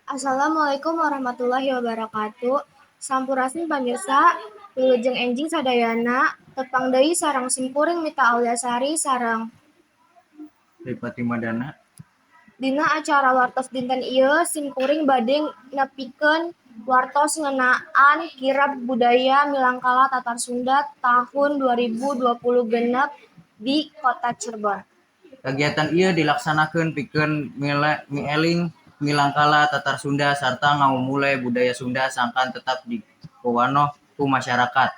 Assalamualaikum warahmatullahi wabarakatuh. Sampurasun pamirsa, wilujeng enjing sadayana, tepang deui sareng simkuring Mita Auliasari sareng Ripati Madana. Dina acara wartos dinten ieu simkuring bade nepikeun wartos ngeunaan Kirab Budaya Milangkala Tatar Sunda tahun 2026 di Kota Cirebon. Kagiatan ieu dilaksanakeun pikeun mieling milangkala tatar Sunda sarta ngamumule budaya Sunda sangkan tetep dipikawanoh ku masyarakat,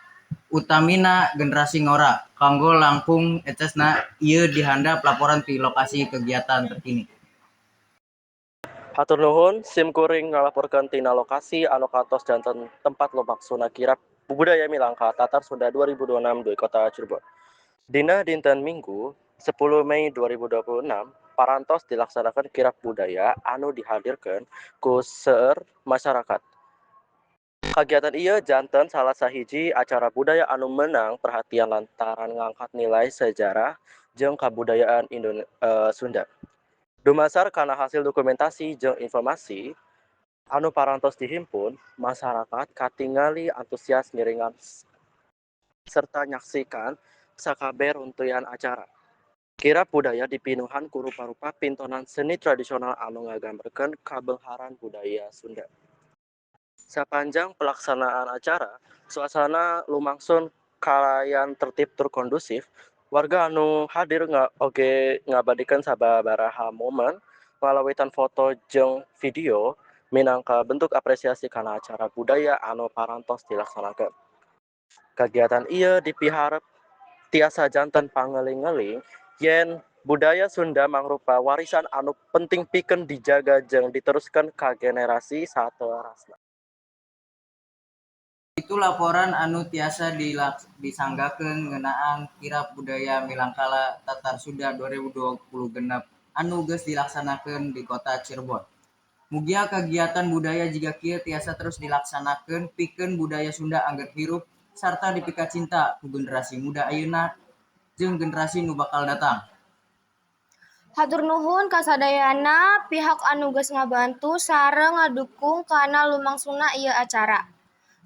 utamina generasi ngora. Kanggo langkung etesna, ieu di handap laporan ti lokasi kegiatan terkini. Hatur nuhun, sim kuring ngalaporkeun tina lokasi anu kantos janten tempat lumangsungna Kirab Budaya Milangkala Tatar Sunda 2026 di Kota Cirebon. Dina dinten Minggu, 10 Mei 2026, parantos dilaksanakeun kirab budaya anu dihadirkeun ku seueur masyarakat. Kagiatan ieu janten salah sahiji acara budaya anu meunang perhatian lantaran ngangkat nilai sejarah jeung kabudayaan Sunda. Dumasar kana hasil dokumentasi jeung informasi anu parantos dihimpun, masyarakat katingali antusias ngiringan serta nyaksikan sakabeh rangkaian acara. Kirab budaya dipinuhan ku rupa-rupa pintonan seni tradisional anu ngagambarkeun kabeungharan budaya Sunda. Sapanjang pelaksanaan acara, suasana lumangsung kalayan tertib tur kondusif. Warga anu hadir oge ngabadikeun sababaraha momen ngalawitan foto jeung video minangka bentuk apresiasi kana acara budaya anu parantos dilaksanakeun. Kagiatan ieu dipiharep tiasa janten pangeling-eling yen budaya Sunda mangrupa warisan anu penting pikeun dijaga jeung diteruskeun ka generasi saterasna. Kitu laporan anu tiasa disanggakeun ngeunaan Kirab Budaya Milangkala Tatar Sunda 2026 anu geus dilaksanakeun di Kota Cirebon. Mugia kagiatan budaya jiga kieu tiasa terus dilaksanakeun pikeun budaya Sunda angger hirup sarta dipikacinta ku generasi muda ayeuna jeung generasi nu bakal datang. Hatur nuhun ka sadayana pihak anu geus ngabantu sareng ngadukung kana lumangsungna ieu acara.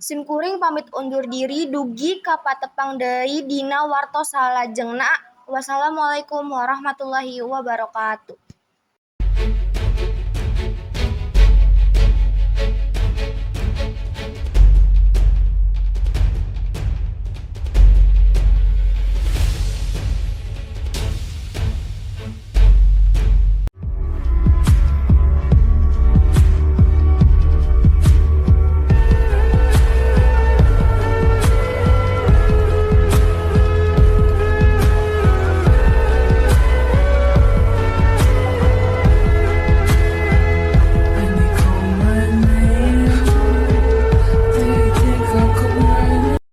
Simkuring pamit undur diri dugi ka patepang deui dina wartos salajengna. Wassalamualaikum warahmatullahi wabarakatuh.